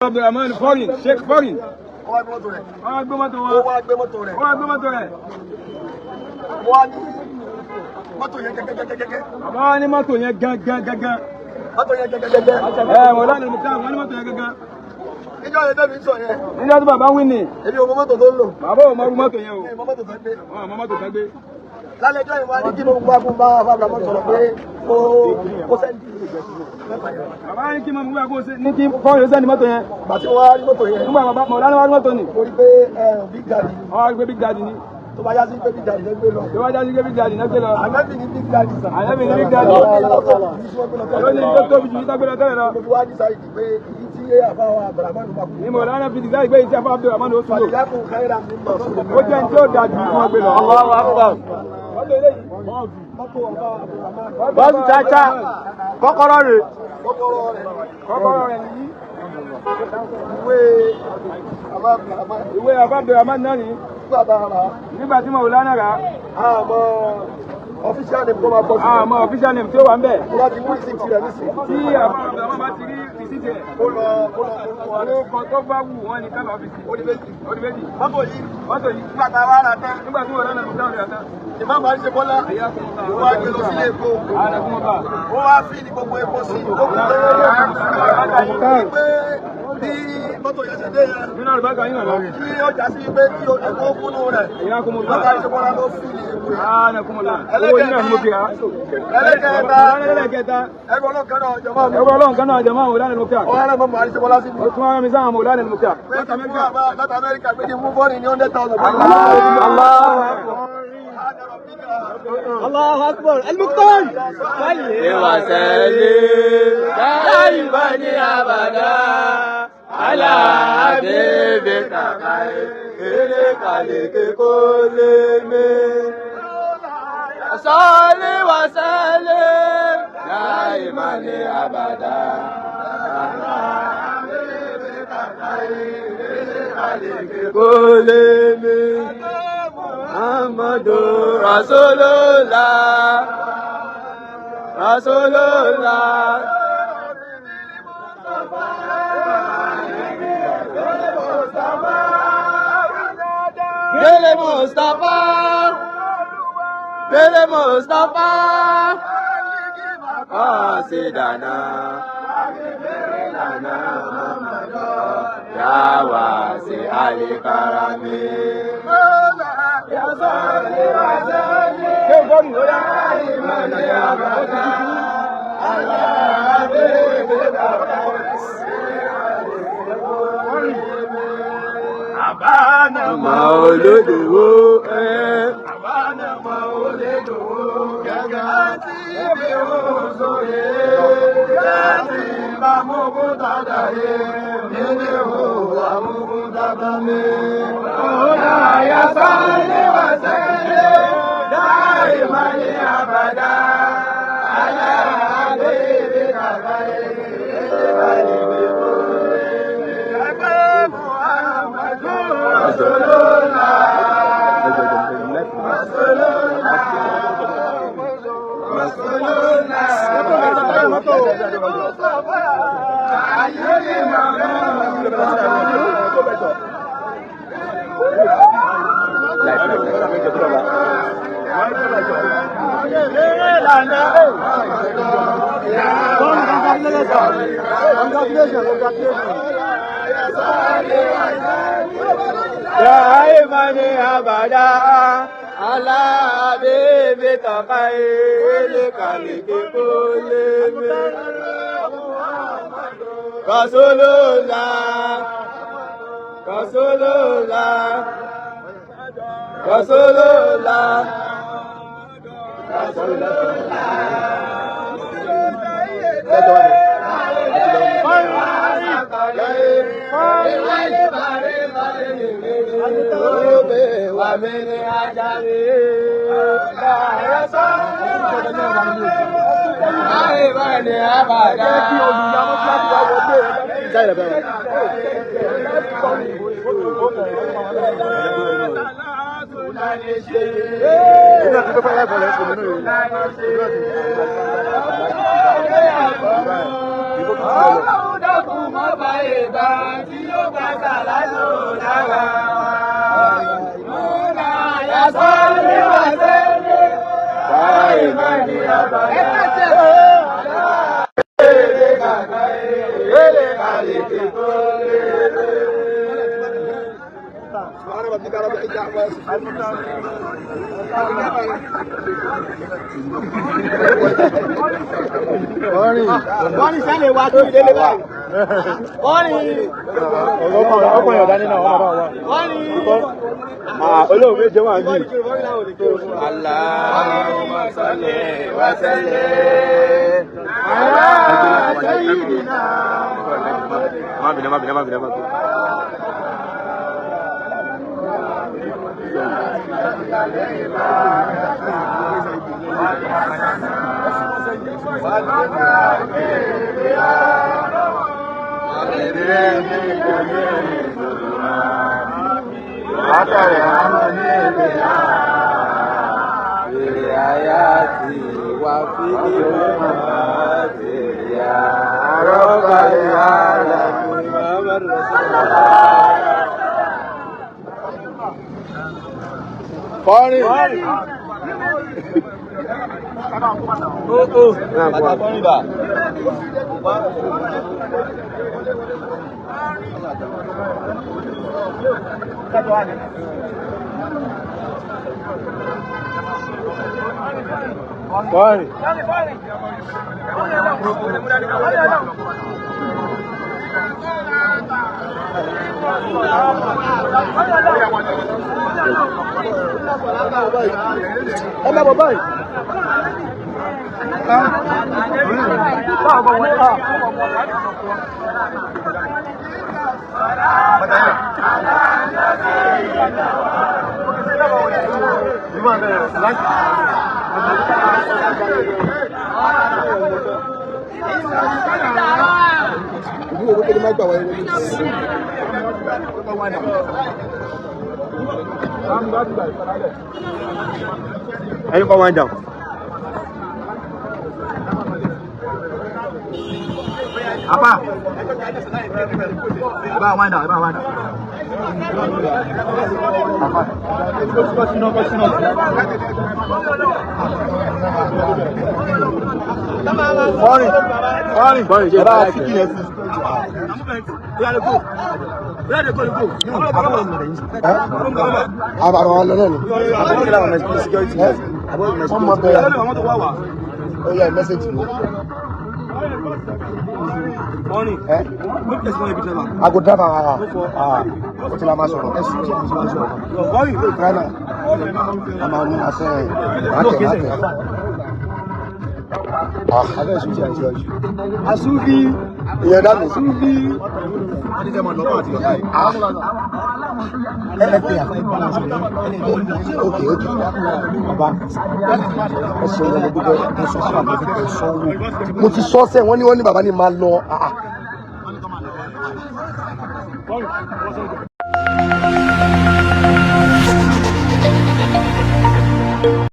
Abdulrahman foreign Sheikh foreign. Ó wá gbé mọ́tò rẹ̀. Wọ́n wá gbé mọ́tò Ó wọn. wá gbé mọ́tò rẹ̀. Wọ́n wá gbé mọ́tò rẹ̀. Mo wá ní mọ́tò yẹn gẹ́gẹ́gẹ́gẹ́. Bàbá wa ní mọ́tò yẹn gángan gángan. Mọ́tò yẹn gẹ́gẹ́gẹ́gẹ́. Ẹ wọ́n lánàá mú káà wọ́n ní mọ́tò yẹn gángan. Níjọ́ yẹn tẹ́mi sọ yẹn. Níjọ́ tí bàbá wí ni, Èmi ò mọ mọ́tò tó ń lò. Bàbá ò mọ irú mọ́tò yẹn o. Mi ò mọ mọ́tò tó ń gbé. Wọ́n ò mọ mọ́tò kan gbé. Lálẹ́ ẹjọ́ yìí wá ní kí mo gbá fún bá Abraham sọ̀rọ̀ pé kó send mẹ́fà yẹn. Bàbá ní kí mọ̀mú wá kó ṣe ní kí fọ́ọ̀rọ̀ send mọ́tò yẹn. Gbà tí wọ́n á rí mọ́tò yẹn. Nígbà bàbá Mọ̀lánà wá rí mọ́tò ni. Mo rí pé Big Daddy. Wọ́n wá rí pé Big Daddy ni. Tó bá yá sí pé Big Daddy ló gbé lọ. Tó bá já sí pé Big Daddy náà gbé lọ. Ànábì ní Big Daddy sà. Ànábì ní Big Daddy. Ló ní tó tóbi jù yí tágbé lọ tẹ́lẹ̀ lọ. Mo fi wá decide pé èyí tí àbáwá Abraham bá kú. Ní Mọ̀lánà fi decide pé ìtí afá Abdulrahman ó tún lò. Fàdíyàkùn khairan mimma sùn. Ó jẹ́ ní tí ó da jù fún wọn gbé lọ. Mọ́tò eléyìí. Mọ́tò àbá Abraham. Bọ́ọ̀sì chacha kọ́kọ́rọ́ rẹ̀. Kọ́kọ́rọ́ rẹ̀. Kọ́kọ́rọ́ rẹ̀ nìyí. Ìwé àbá Abraham. Ìwé àfá Abdulrahman náà ni. Nígbà tá a rà á. Nígbà tí Mọ̀lánà rà á, Àmọ́ official name kó máa bọ́ sí. àmọ́ official name tí ó wà ń bẹ̀. Tó bá ti mú receipt rẹ̀ nísìnyí. Tí àfá Abdulrahman bá ti rí receipt rẹ̀, Kó lọ kó lọ kó lọ. orúkọ tó bá wù wọ́n ní kálọ̀ ọ́fíìsì. Ó di méjì. Ó di méjì. Mọ́tò yìí. Mọ́tò yìí. Nígbà tá a wá rà tán. Nígbà tí Mọ̀lánà lù táwọn rẹ̀ tán. Ìmáàmù Àríṣe Bọ́lá. Ó wá gbé lọ sílé epo. Ó wá fíìlì gbogbo epo sí. Ó kú pé pé bí mọ́tò yẹn ṣe dé yẹn. Nínú àlùbáríkà yín náà. Kí ó já sí pé kí epo kúnnú rẹ̀. Ìyá kò mọ̀ bá. Mọ́tò Àríṣe Bọ́lá ló fíìlì epo yẹn. Ààrẹ kò mọ̀ lá. Owó yín náà ni mo fi rà á. Ẹlẹ́kẹ̀ẹ́ta. Ẹlẹ́kẹ̀ẹ́ta. Ẹgbẹ́ ọlọ́kan náà jọmọ́ mi. Ẹgbẹ́ ọlọ́run kan náà jẹ̀mọ́ àwọn Mọ̀lánà lù káà. Ó wá rán mọ́mọ́ Àríṣe Bọ́lá sí mi. Ó tún wá rán mi sáwọn Mọ̀lánà lù káà. Pé kí n mú àbá láti Amẹ́ríkà pé kí n mú fọ́ọ̀nì ní 100,000. الله أكبر المقتل وسلم دائما أبدا على حبيبك خير الخلق كلهم. صل وسلم دائما أبدا على حبيبك خير الخلق كلهم. محمد رسول الله رسول الله. Délé Mustapha, Délé Mustapha, Qasidana, lana Ya wasi alikarami. Ya salli wa sallim. Ṣé o gbọ́ mi? Ó yá. Ma olódòwó ẹ. Ya salli wa sallim daiman abada ala habibika khairil khalqi kullihim. Rasulullah, Rasulullah, Rasulullah. دائما أبدا على حبيبك خير الخلق كلهم. رسول الله رسول الله رسول الله رسول الله ومن أجله لا يصلي أبدا. Ọlọ́run dákun má bá ìbá. كلهم. سبحان ربك رب العزة عما يصفون. Wọ́n ní sẹ́lẹ̀ wa tó ìdílé báyìí. Wọ́n ní. Ọkọ̀ yọ̀dá nínú àwọn bàbá wa. Wọ́n ní. Olóògbé jẹ́ wà ní. اللهم صل وسلم على سيدنا. Má bínú, má bínú, má bínú, má bínú. في الحياة وفي الممات يا رب العالمين. محمد رسول الله. Fọ́nrín. Fọ́nrín. Ẹ má bọ̀ báyìí. Ìlú owó tó lè má gbà wáyé wọlé. Ẹyin kọ́ wind down. Apá. Ẹ bá wind down, ẹ bá wind down. Apá. Fọ́nrín. Fọ́nrín. Fọ́nrín, ṣe Ẹ bá ìbára fi kí yẹn sí. Àbàrọ̀ wa lọ náà ni. Wọ́n mọ bẹ̀rẹ̀. Ó yẹ mẹ́sẹ̀jì mi. Ẹ́ ago driver wa ah o ti la ma sọ̀rọ̀ ẹ sùn sọ̀rọ̀ sọ̀rọ̀ sọ̀rọ̀. Driver a máa ní asẹ́ ẹ̀ látẹ̀ látẹ̀. Ah Asufi. Ìyẹn dá mi. Asufi. Ah ẹ pè é. Ok ok baba ẹ ṣe ọmọ gbogbo ẹ sọ sí àbẹ ẹ sọ wò. Mo ti sọ sẹ́ wọ́n ní wọ́n ní baba ni máa lọ ah.